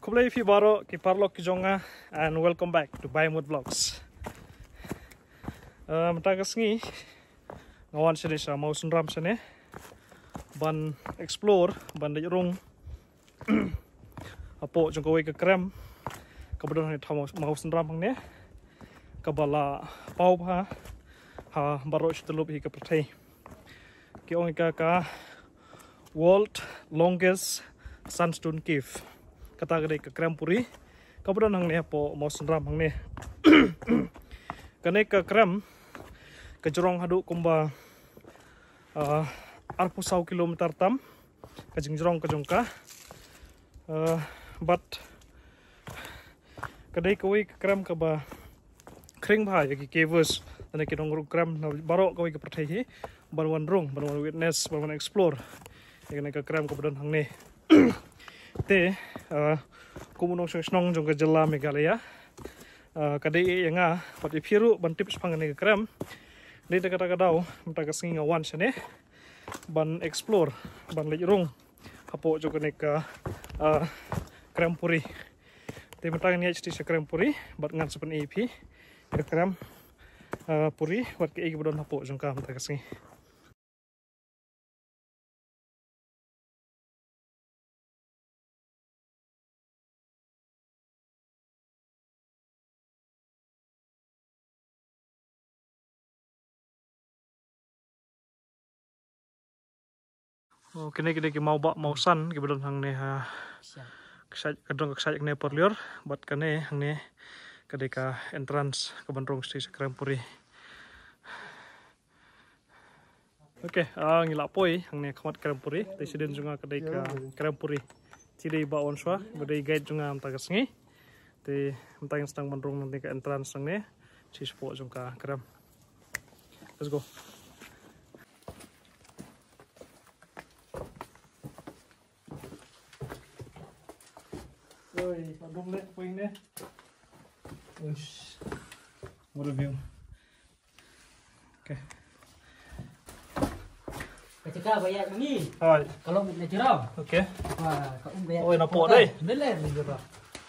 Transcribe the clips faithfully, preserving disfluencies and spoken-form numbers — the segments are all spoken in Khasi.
Khublei phi baroh ki paralok ki jong nga, and welcome back to Baimut Vlogs. Uh, mynta ka sngi nga wan shane sha Mawsynram shane ban explore, ban leit rung hapoh jong kawei ka krem kaba don hangne ha Mawsynram hangne, kaba la paw bha ha baroh shi tyllup hi ka pyrthei. Ki ong ïa ka ka World Longest Sandstone Cave. Kata ka dei ka krem puri kaba don hangne hapoh Mawsynram hangne. Kane ka krem ka jrong haduh kumba, ah, arphew saw kilometer tam ka jingjrong ka jong ka. Ah, but ka dei kawei ka krem kaba khring bha ïa ki cavers lane ki nongrung krem na baroh kawei ka pyrthei hi ban wan rung, ban wan witness, ban wan explore ïa kane ka krem kaba don hangne. Te, uh, kum u nongshong shnong jong ka jylla Meghalaya, uh, ka dei ïa nga bad ïa phi ruh ban tip shaphang kane ka krem. Dei da kata ka daw mynta ka sngi nga wan shane ban explore, ban leit rung hapoh jong kane ka, uh, krem puri. Te mynta ngan ïaid shatei sha krem puri bad ngan sa pyni ïa phi ka krem, ah, puri bad kaei kaba don hapoh jong ka mynta ka sngi. Oh, kine, kine ki mawbah mawsan kiba don hangne ha. Kshaid, ka don ka kshaid hangne parlor, bad kane hangne ka dei ka entrance kaban rung shatei sha krem puri. Okay, ah, ngi la poi hangne khmat krem puri. Te shadien jong nga ka dei ka krem puri. Te dei Bah Wanshuwa ba dei guide jong nga mynta ka sngi. Te mynta ngin sdang ban rung nangne ka entrance nangne shatei shapoh jong ka krem. Let's go. Oi, padung le, poi ne. Uish. What a view. Okay. Ka jaka ba ïa ngi. Hai. Ka long natural. Okay. Ba ka um ba ïa. Oi, na pok dei. Nele ni jaka.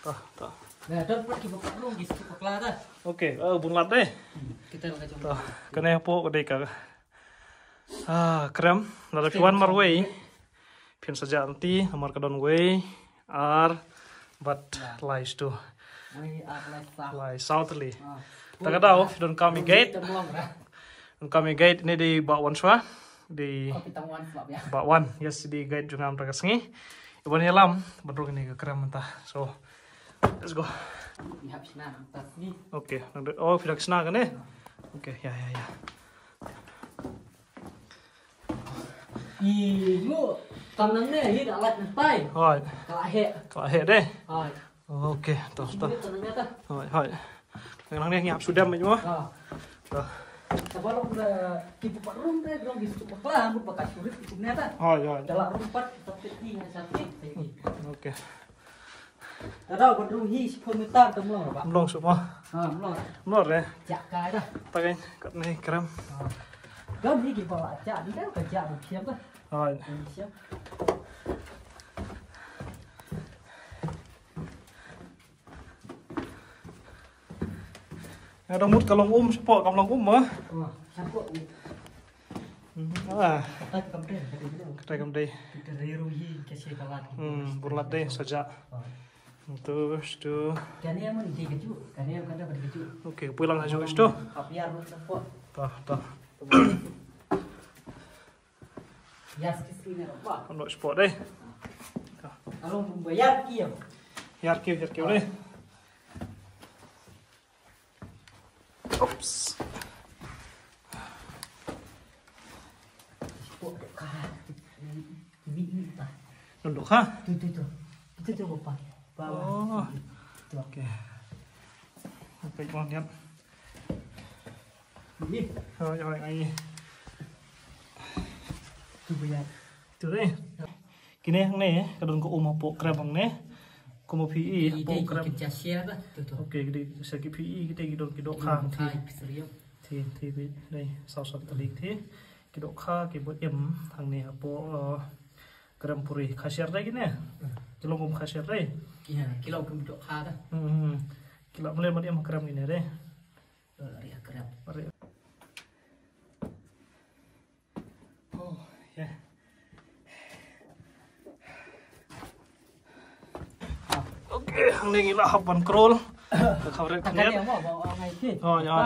Tah, tah. Na don pat ki ba ka long ki sku pakla ta. Okay, eh, bun lad dei. Kita ka jong. Tah, kane pok dei ka. Ah, krem, lada phi wan marwei phin sa jah lynti, namar ka don wei, ar bad lai shatei. Wei, ar, lai saw. Lai saw tylli. Ah. Ta ka daw phi donkam ïa guide. Donkam ïa guide, ne dei Bah Wanshuwa. Dei Bah Wan, yes, dei guide jong nga mynta ka sngi. Iban ïalam ban rung ïa kane ka krem mynta. So, let's go. Okay, nang dei, oh, phi dang shna kane? Okay, ïa, ïa, ïa. Ïa, ïa, kam nangne, ïa, da lait na tai. Hooid. Ka la heh. Ka la heh dei. Hooid. Okay, to, to. Ïa, kam nangne ta. Hooid, hooid. Nangne ngi hap shu dem mo. Ha. To. Te ba long da ki pat rung te, long ki suk bakla, mut ba ka shu rit ki ne ta. Hooid, hooid. Da la rung pat, ta pit ni, ha, sa pit, sa pit. Okay. Ka daw ban rung hi shiphew meter te mlong ra ba. Mlong shuh mo. Ha, mlong. Mlong re. Jah kai da. Ta kein, katne krem. Ha. Don hi ki ba la jah, ni ka jah ba khiam da. Hooid. Khiam. Nga dang mut ka long um shapoh, kam long um mo. Ha, shapoh. Hmm, ah. Katai kam dei, katai kam dei. Katai kam dei. Katai rung hi, ka shi ka lad. Hmm, bun lad dei, sa jah. Ha. Tu, tu. Kane man dei ka ju, kane kan da ka ju. Okay, poi lang ha ju tu. Hap ïar lut shapoh. Tah, tah. Ïar ki sini ba. Kan dok shapoh dei. Tah. Ka long ba ïar ki. Ïar ki, ïar ki dei. Oops. Don dohkha? Tu, tu, tu. Tu, tu, papa. Papa. Oh. Tu. Okay. Okay, bang, yap. Ni. Hoi, hoi, ai. Tu, ya. Tu, eh. Kine hangne, ka don ka um hapoh krem hangne. Kumba phi i, hapoh krem. Ki dei ki jasia ba, tu, tu. Okay, ki dei ki jasia, ki phi i, ki dei ki don ki dohkha. Hmm, ki phi seriam. Ki, ki phi, dei, saw saw tylli ki. Ki dohkha, ki ba im, hangne hapoh, uh, Krem puri khasiar dei kine. Ki long kum khasiar dei. Ïa, ki long kum dok kha da. Hmm. Ki la mlien ban im krem kine dei. Eh, ri krem. Ri. Oh, yeah. Okay, hangne ngi la hap ban crawl. Ka khaw rek khyndiat. Oh, ïa.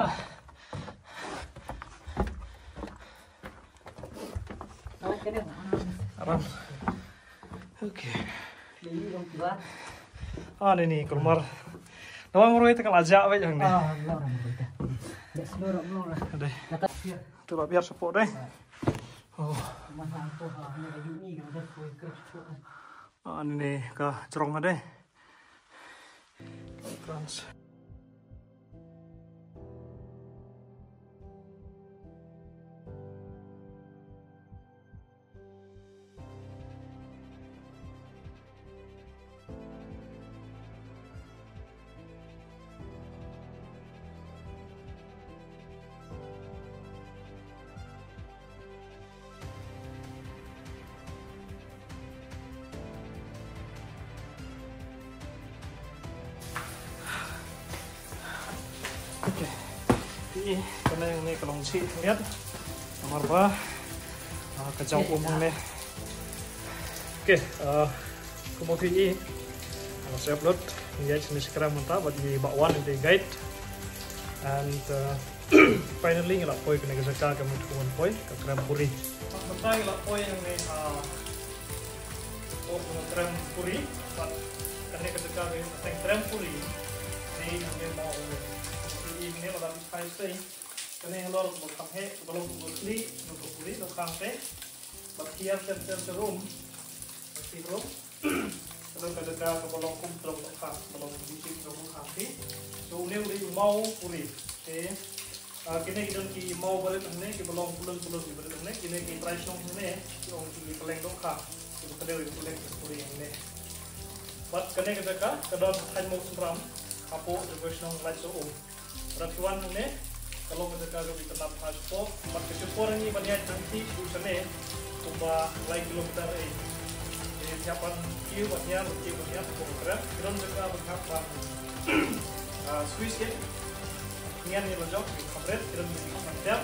Aram. Okay. Ah, ni ni, kulmar. Nawang roi te ka la jah wei hangne. Dei. Tu la biar support dei. Oh. Ah, ni ni ka jrong dei. Okay. Te kane hangne ka long shi khyndiat. Namar ba, ah, ka jaw um hangne. Okay, ah, kumba phi i, ah, sa upload, ngi ïaid shane shakram mynta bad i Bah Wan, i dei guide. And, ah, finally ngi la poi kane ka jaka kaba ngi kwah ban poi, ka Krem Puri. Mynta ngi la poi hangne, ah, Port Krem Puri, bad kane ka jaka ka teng Krem Puri. Dei hangne mo, i hangne lada phi phai sha kane halor kaba kham heh, kaba long kaba khlieh, kaba puri, kaba khang te. Bad kiar ter ter ter um. Ter ter um. Ka long ka jaka kaba long kum trong dohkha, kaba long bisi trong dohkha te. So une u dei u maw puri. Te, ah, kine ki don ki maw barit hangne, kiba long pulun pulun ki barit hangne, kine ki trai shnong hangne, ki ong ki kylleng dohkha, kiba kdew ïa u kylleng puri hangne. Bad kane ka jaka ka don ha thaiñ Mawsynram, hapoh jong ka shnong Laisoh Um. Lada phi wan hangne, ka long ka jaka kaba itynnad bha shapoh. Bad ka shipor ngi ban ïaid nangta shuh shane kumba lai kilometer ei. Te phi hap ban kiew ban hiar, ban kiew ban hiar, kumba kren. Ki don jaka ba phi hap ban, ah, squeeze ïa. Ngan ïa la jop, ki kham rit, ki don ki kham tiam.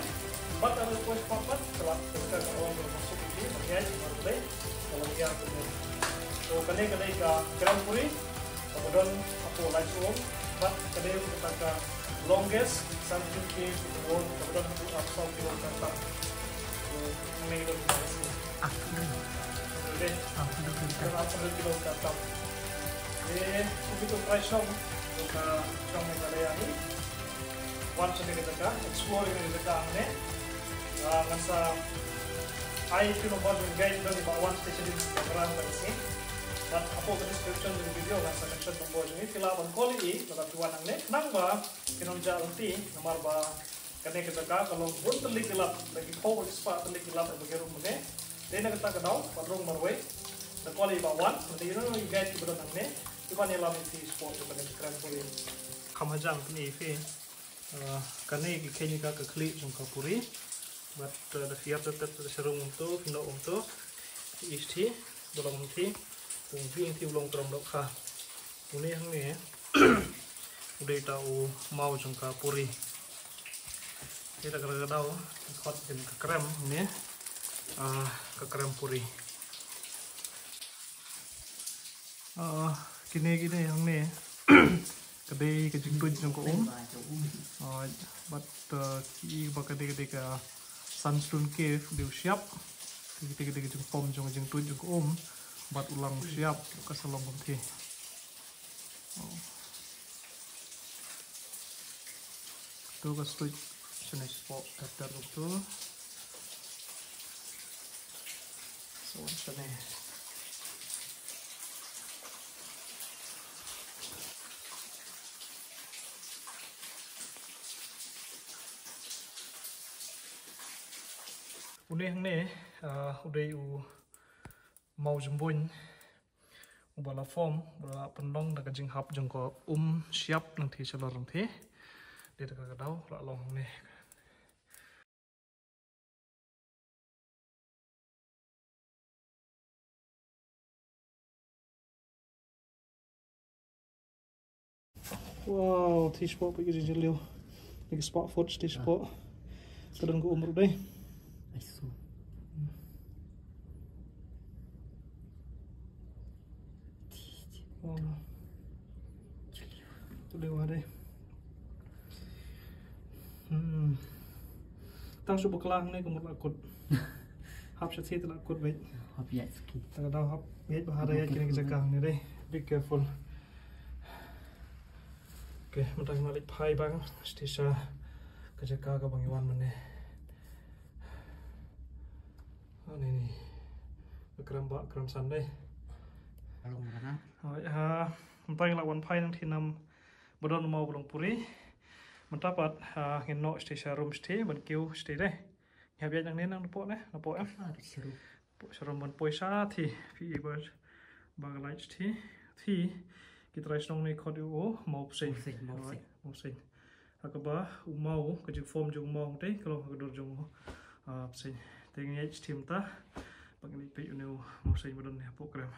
Bad lada poi shapoh pat, ka la, ka jaka ka long kaba suk ïa phi ban ïaid, ban leit, ka long hiar kumne. So kane ka dei ka Krem Puri. Kaba don hapoh Laisoh Um, bad ka dei kata ka longest sunken cave in the world, kaba don haduh arphew saw kilometer tam. Hangne ka don ka sngi. Ah, ka don. Ka don. Ah, ka don. Ka don arphew saw kilometer tam. Te, kumto trai shnong jong ka shnong Meghalaya hi. Wan sha kane ka jaka, explore ïa kane ka jaka hangne. Ah, ngan sa ai phone number jong u guide, don i Bah Wan, specialist ba ngi wan ka sngi. Bad hapoh ka description jong ka video ngan sa mention number jong i, phi lah ban call ïa i lada phi wan hangne. Khnang ba phin ym jah lynti, namar ba kane ka jaka ka long bun tylli ki lad, la ki phew spah tylli ki lad ba ki rung hangne. Dei na kata ka daw, wat rung marwei, da call ïa i Bah Wan, lada ïa i guide kiba don hangne, ki ban ïalam ïa phi shapoh jong kane ka Krem Puri. Kham hajan pyni ïa phi. Ah, kane ki kheiñ ka, ka khlieh jong ka puri. Bad, ah, da phi ïap tet tet da sha rung kumto, phin ïoh kumto. Phi i shi, ba long kumto. Kumto kumto ba long trong dohkha. Une hangne u dei uta u maw jong ka puri. Te da ka daw, ka khot ïa ka krem, une, ah, ka krem puri. Ah, kine, kine hangne ka dei ka jingtuid jong ka um. Ah, bad, ah, ki ba ka dei, ka dei ka sandstone cave, dei u shyiap. Kine ka dei ka jingpom jong ka jingtuid jong ka um. Bad u lang u shyiap, ka sa long kumto. Oh. To ka switch shane shapoh ter ter kumto. So shane. Une hangne, ah, u dei u maw jumbuin. Uba la form, uba la pynlong da ka jinghap jong ka um shyiap nangtei shalor nangtei. Dei da ka daw, la long hangne. Wow, te spot peit ka jingjylliew. Ni ka spot food te spot. Ka don ka um ruh dei. Ai su. Wow. Jylliew. Jylliew dei. Hmm. Tang shu bakla hangne ka mut la kut. Hap sha thied la kut beit. Hap ïaid ski. Tang ka daw hap ïaid ba ha da ïaid kine ki jaka hangne dei. Be careful. Okay, mynta ngi la leit phai bang sha ka jaka kaba ngi wan mynne. Ani ni. Ka krem ba krem san dei. Along mana? Hoi, ha, mynta ngi la wan phai nangtei namar ba don u maw ba long puri. Mynta pat, ha, ngin noh shatei sha room shatei, ban kiew shatei dei. Ngi hap ïaid nangne nang napoh ne, napoh em. Ah, sha room. Poh sha room ban poi shatei, phi i ba, ba ka light shatei. Te, ki trai shnong ne khot ïa u, maw bseiñ. Maw bseiñ, maw bseiñ. Hoi, maw bseiñ. Ha kaba, u maw, ka jingform jong u maw te, ka long ha ka dur jong u, ah, bseiñ. Te ngi ïaid shatei mynta, ba ngin ïa peit une u maw bseiñ ba don ne hapoh krem.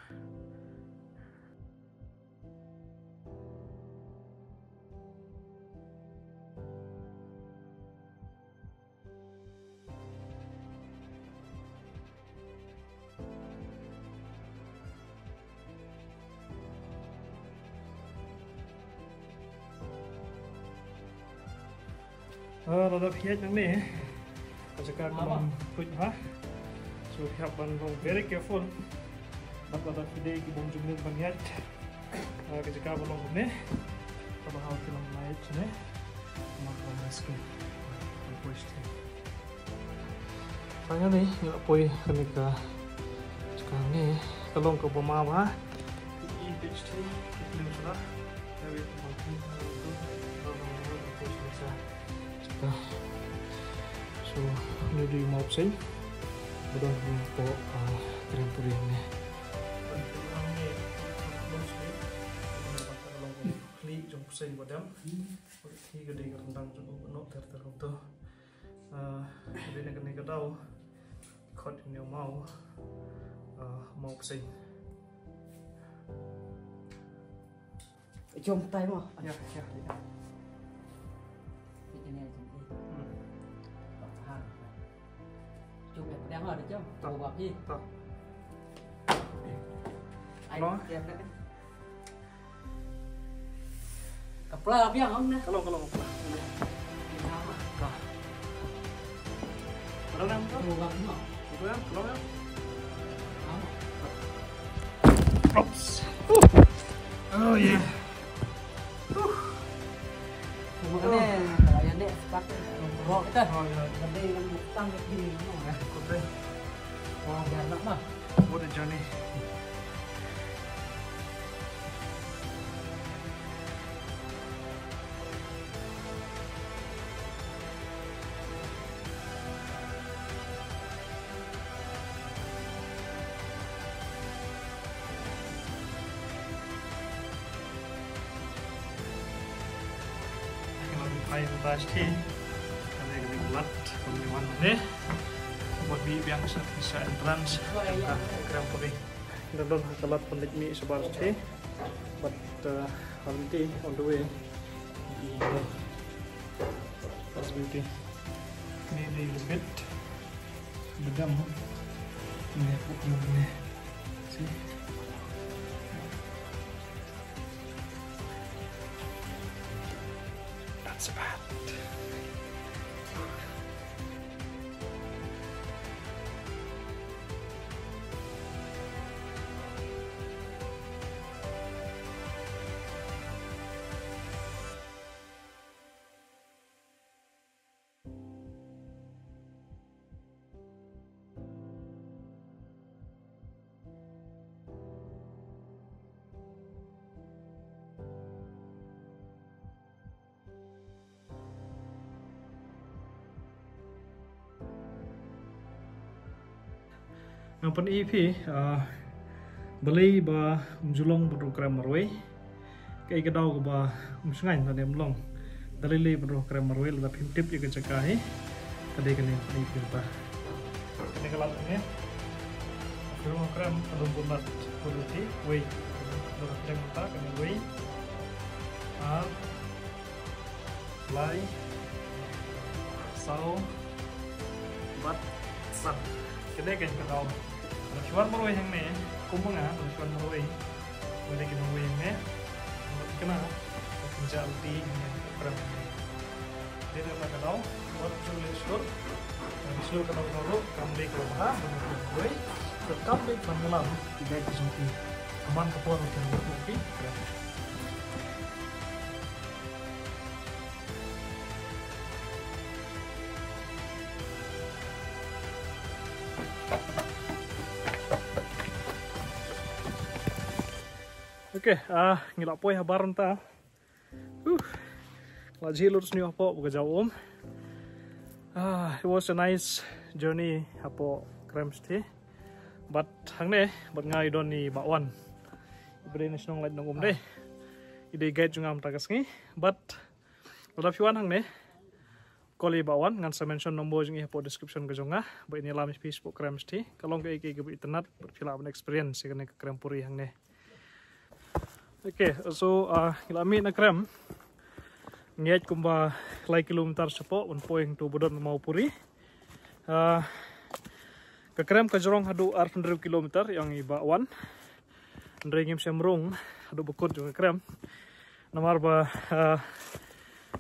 Ah, lada phi ïaid nangne, ka jaka ka long khuid bha. So phi hap ban long very careful. Bad lada phi dei ki bym jumlin ban ïaid, ah, ka jaka ba long kumne, kaba hap phi long ïaid shane. Mark long rescue. Request. Finally, ngi la poi kane ka jaka ne, ka long kaba ma bha. Ki peit shatei, ki peit shatei. Ka wei ka peit shatei. Jaka. So, une u dei u maw bseiñ ba don hapoh, ah, krem puri ne. Khlieh jong u bseiñ ba dem. Te ka dei ka ryndang jong u ba noh ter ter kumto. Ah, ka dei na kane ka daw. Khot ïa une u maw. Ah, maw bseiñ. Jom tai mo. Ïa, ïa, ïa. Ini aja ni. Hmm. Faham. Jom ïa pdiang lah, jom. Tah. Bawa phi. Tah. Ai, no. Ïa, dah. Ka pla biang hong na. Ka long, ka long, ka pla. Ka. Ka long, ka long. Ka long, ka long. Oops. Oh, yeah. Wow. Wow. Wow. What a journey. Ai, mynta shi. Kane ka dei ka lad, kumne wan ne. Bad biang sa, sa entrance. Ka, ka, ka, ka, Ngi don ha ka lad ban leit mih shabar shatei. But, uh, on the, on the way, possibility. Ni dei Elizabeth. Bedam. Ni aku ni. See? That's bad. Nga pyni ïa phi, ah, balei ba ym ju long ban rung krem marwei. Kaei ka daw kaba ym shngaiñ lane ym long. Da lei lei ban rung krem marwei lada phim tip ïa ka jaka hi. Ka dei kane, kane ka jaka. Kane ka lad kane. Phi rung krem, ka don bun lad, bun lad wei. Don krem mynta kane wei. Ar, lai, saw, bad san. Kane ka daw. Ngan shu wan marwei hangne. Kumba nga ngan shu wan marwei. Wei ki marwei hangne. Ngan kena. Ngan jal ti hangne. Kram hangne. Dei na ka daw. Wat jul le shlur. Ngan shlur ka daw ka daw. Kam dei ka daw ha. Marwei. Kam dei ka daw. Ki dei ki jong ki. Ka man ka por ka dei ki. Okay, ah, ngi la poi habar nta. Huh. La jhi lut sniew hapoh ba ka jaw um. Ah, it was a nice journey hapoh Krem Sthi. But hangne, but nga i don i Bah Wan. I ba dei na shnong Laitumkhrah dei. I dei guide jong nga mynta ka sngi. But lada phi wan hangne, call i Bah Wan, ngan sa mention number jong i hapoh description ka jong nga. Ba in ïalam ïa phi shapoh Krem Sthi. Ka long kaei kaei kaba itynnat, bad phi lah ban experience ïa kane ka krem puri hangne. Okay, so, ah, ngi la mih na Krem. Ngi ïaid kumba lai kilometer shapoh, ban poi hangto ba don Mawpuri. Ah, ka Krem ka jrong haduh arphew hynriew kilometer, ïa ngi Bah Wan. Hynrei ngim shym rung haduh ba kut jong ka Krem. Namar ba, ah,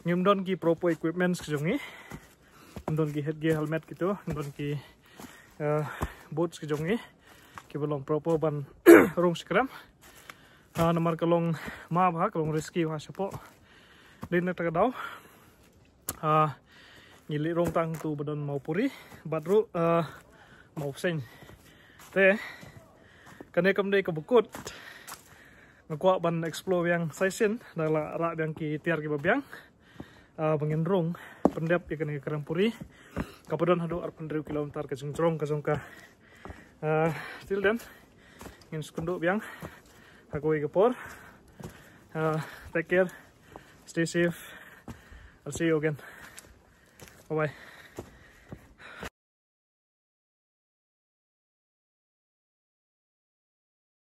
ngim don ki proper equipments ka jong ngi. Ngim don ki headgear helmet kito, ngim don ki, ah, boots ka jong ngi. Kiba long proper ban rung sha Krem. Ah, namar ka long ma bha, ka long risky bha shapoh. Dei na kata ka daw. Ah, ngi leit rung tang hangto ba don Mawpuri, bad ruh, ah, Mawpseng. Te, kane kam dei kaba kut. Nga kwah ban explore biang sa shisien, da la rah biang ki tiar kiba biang. Ah, ba ngin rung pyndep ïa kane ka Krem puri. Kaba don haduh arphew hynriew kilometer ka jingjrong ka jong ka. Ah, till then, ngin sa ïakynduh biang ha kawei ka por. Ah, take care. Stay safe. I'll see you again. Bye bye.